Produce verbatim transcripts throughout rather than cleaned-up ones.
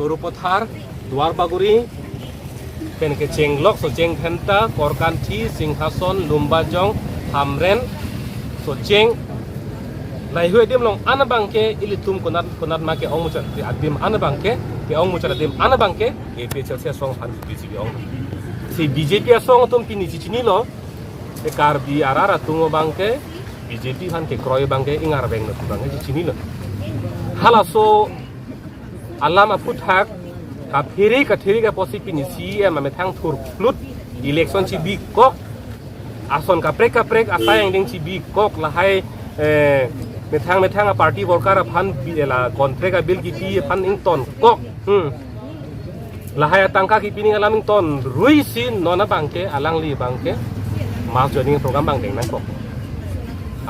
Gurupathar, Duarbagori, pen kecheng lok Socheng Dhenta, Korkanthi, Singhason, Lumbajong, Hamren, Socheng. Laheihui adim along an abangke ilitum konat konat ma ke-ong muchot adim an abangke, ke-ong muchot adim an abangke, A P H L C asong aphan B J P ong. Si B J P asong atum pini chichinilo, e Karbi arat atum abangke, B J P aphan kekroi abangke, ingar veng lo abangke chichinilo. Halaso alam aphuthak, kaphere kathiri kaposi pini C E M amethang thurphlut, election chibikok, ason kaprek kaprek asai angdeng chibikok, lahai, eh, methang methang a party worker aphan bi-, la contract a bill kipi aphan ingtonkok. Hmm. Lahai atangka kipi ning alam ingtonrui si non abangke alangli abangke mass joining program abang deng nangkok.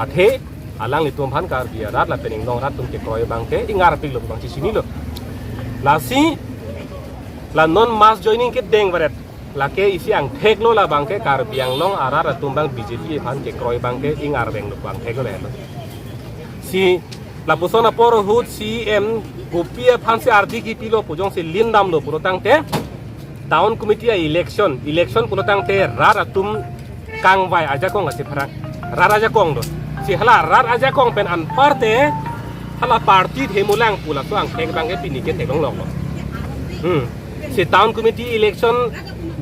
Athe alanglitum aphan Karbi arat lapen inglong arat atum kekroi abangke ingarpiklo abang chichinilo. Lasi la non mass joining kedeng varet, lake isi angthek lo, la abangke Karbi Anglong arat atum abang B J P aphan kekroi abangke ingar veng lo abang thek lo lahelo. Si lapuson apor ahut C E M kopi aphan si ardi kipilo pu jongsi lindamlo pulo tangte, town committee a election, election pulo tangte rat atum kangvai ajakong asi pharang. Rat ajakong do. Si hala rat ajakong pen anparte hala party themulang pu laso angthek abangke pini ke theklong lok lo. Hmm. Si town committee election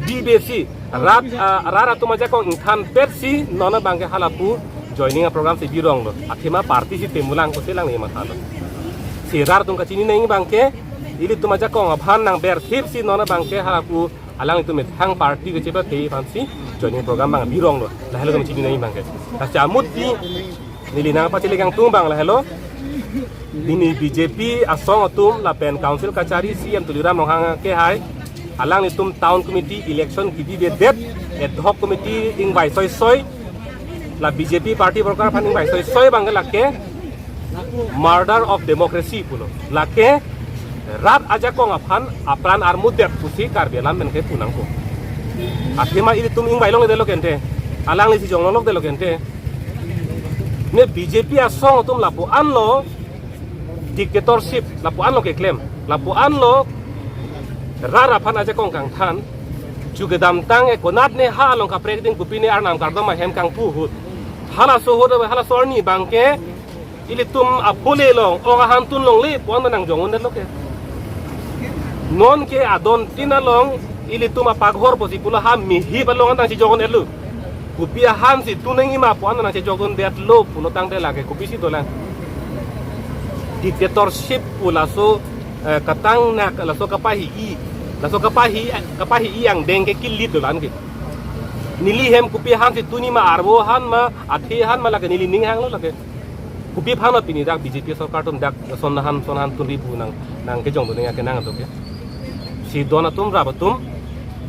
debate si rat, ah, rat atum ajakong ingthanpet si non abangke halapu joining a program si birong lo. Athema party si themulang ko si lang ni matha lo. Si rat atum kachini nang abangke ilitum ajakong aphan nangberthip si non abangke halapu alanglitum methang party kechepathe aphan si joining program abang birong lo. Lahelo atum chini nang abangke. Tasi amut pi neli nangpachele kangtung abang lahelo. Pini B J P asong atum lapen council kachari C E M Tuliram Ronghang ke hai, alanglitum town committee election kibibedet, ad hoc committee ingvai soi soi, la B J P party worker aphan ingvai soi soi abangke lake murder of democracy pulo. Lake rat ajakong aphan apran armudet pusi Karbi alam pen ke pu nangkok. Athema ilitum ingvai longledetlo kente, alangli si jong longlokdetlo kente. Ne B J P asong atum lapu-an lo dictatorship, lapu-an lo keklem, lapu-an lo rat aphan ajakong kangthan. Chu kedamtang e konat ne ha along kaprek ding kopi ne arnam kardom ahem kangpu ahut, halaso ahut, halaso arni abangke ilitum apule along ong ahantun longle pu-an nangjong-undetlo ke. Non ke adon tin along ilitum apaghor pusi pulo ha mihip along nangchejok-un-etlo. Kopi ahan si tu nangji ma pu-an nangchejok-undetlo pulo tangte lake kopisi dolang. Dictatorship pu laso, eh, katang nak laso kapahi-i, laso kapahi, kapahi-i angdeng ke kilit dolang ke. Neli hem kopi ahan si tu nangji ma, arvo ahan ma, athe ahan ma lake neli ning hanglo lake. Kopi aphan lo pini dak B J P sorkar atum dak son ahan son ahan tun ribu nang, nangkejong do nang ya ke nang atum ke. Si don atum rap atum,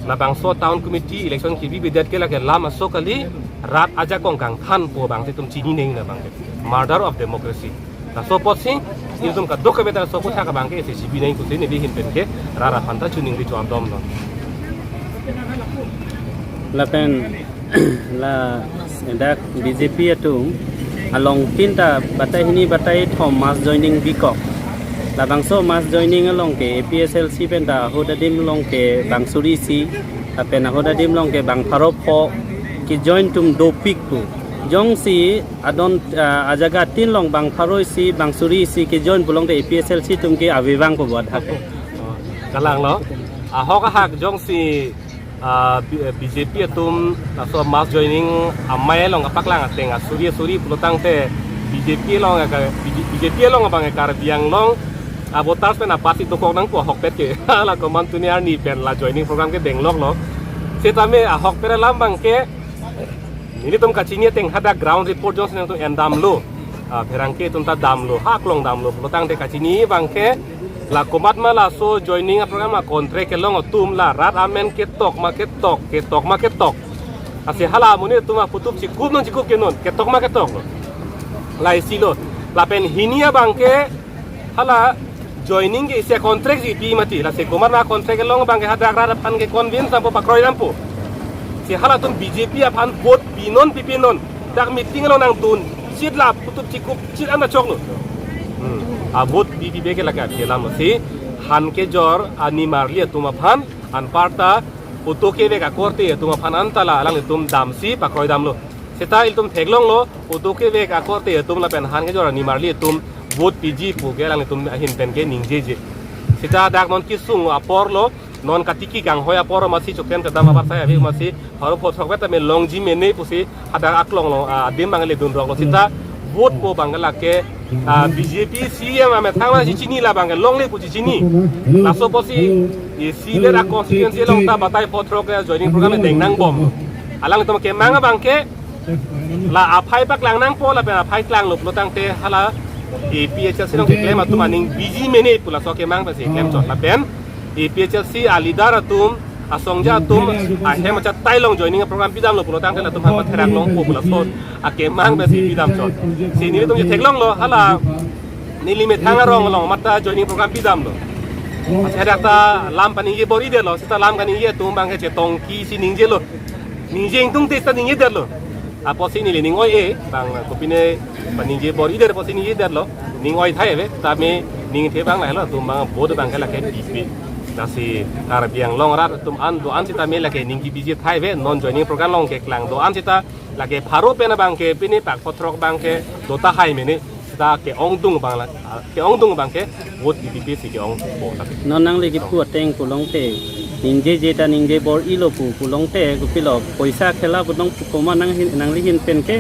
labangso town committee election kibibedet ke lake lam aso kali, rat ajakong kangthanpo abang si itum chini nang abang ke. Murder of democracy. Laso apotsi ilitum kadokave ta laso aphuthak abang ke isi chibi nang pusi neli ahin pen ke rat aphan ta choningri chondomlo. Lapen la dak B J P atum along tin ta batai hini batai thom mass joining bikok. Labangso mass joining along ke A P H L C pen ta ahut adim along ke bang suri isi, lapen ahut adim along ke bang pharo pho kejoin atum dopik pu. Jongsi adon, ah, ajaga tin along bang pharo isi, bang suri isi kejoin pulote A P H L C atum ke avevang pu buat hak. Kalanglo. Ahok ahak jongsi, ah, B-, B J P atum laso mass joining amei along kapaklang ateng asuri asuri pulo tangte B J P along ka, B J P along abang Karbi Anglong a voters pen apatsi dokok nangpo ahokpet ke. La komat tuni arni pen la joining program ke dengloklo. Setame ahokpet alam abang ke nelitum kachini ateng hadak ground report jongsi nangtum endamlo, ah, pherangke atum ta damlo, ha aklong damlo pulo tangte kachini abang ke la komat ma laso joining a program a contract kelong atum la rat amen ketok ma ketok, ketok ma ketok. Lasi hala amonit atum aphutup chikup non chikup ke non, ketok ma ketok lo. La isi lo. Lapen hini abang ke hala joining ke isi a contract si pi mati. Lasi komat ma contract kelong abang ke hadak rat aphan ke convince dampo, pakroi dampo. Si halatum B J P aphan vote pinon pipinon, dak meeting along nangdun chit la aphutup chikup chit an ta choklo. Hmm. A vote pi pipe ke lake alam lo. Si Han kejor animarli atum aphan, anparta auto kevek akorte atum aphan anta la alanglitum damsi pakroidamlo. Seta ilitum theklonglo, auto kevek akorte atum lapen han kejor animarli atum vote piji puke alanglitum ahin penke ningjeje. Seta dak non kesung aporlo, non katiki kanghoi apor amatsi chokten kedam abarsai ave amatsi pharo pho throkvet tame longji mene pusi hadak aklong along, ah, adim abang le dunroklo. Seta vote po abang lake, ah, B J P C M amethang ma chechini la abang longle pu chechini. Laso apotsi isi le ra constituency along ta batai pho throk ke joining program deng nangbom. Alanglitum kemang abangke la aphai paklang nangpo lapen aphai klanglo pulotangte hala A P H L C along keklem atum aning biji mene pu laso kemang pensi klemchot lapen A P H L C aleader atum, asongja atum ahem achat tailong joining program pidamlo pulotangte latum aphan patherak longpo pu laso akemang pensi pidamchot. Si nelitum chetheklonglo hala neli methang arong along mata joining program pidamlo. Achedak ta lam paningje bor-idetlo, seta lam kaningje atum abangke chetongki si ningjelo. Ningje ingtungte seta ningjedetlo. Apotsi neli ning oi-e, bang kopine paningje bor-idet apotsi ningjedetlo. Ning oi thai ave, tame ningthe abang lahelo, atum abang vote abangke lake pipe. Lasi Karbi Anglong arat atum an do-an sitame lake ning kepiji thai ave, non joining program along keklang do-an seta lake pharo pen abangke pine pak pho throk abangke do tahai mene. Seta ke-ongdung abang la, ah, ke-ongdung abangke vote D P P si ke-ongpo lake. Non nangli kipu ateng pulongte, ningjeje ta ningje bor-ilo pu pulongte, kopilo poisa khela pu nong pu koma nang hin, nangli hin penke,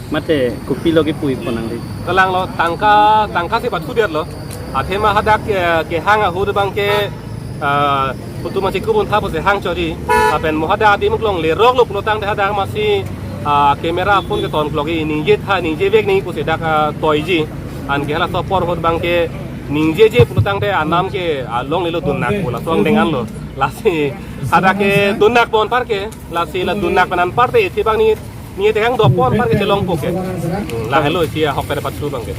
mate kopilo kipu-ipo nangli. Kalanglo tangka, tangka si pathudetlo. Athema hadak, eh, kehang ahut abangke, ah, putu masi kubun tha pusi hang chori. Lapen mo hadak adim klong leroklo pulotangte hadak masi, ah, camera phone keton klok-i ningje tha, ningjevek nangji pusi dak, ah, toiji. Anke halaso apor ahut abangke ningjeje pulotangte anam ke, ah, longlelo dunnak pu laso angdeng anlo. Lasi hadak ke dunnak pon parke, lasi la dunnak pen anparte ithi abang ni, ni tekang do pon parke chelongpo ke. Hmm, lahelo isi ahok pen pathu abangke.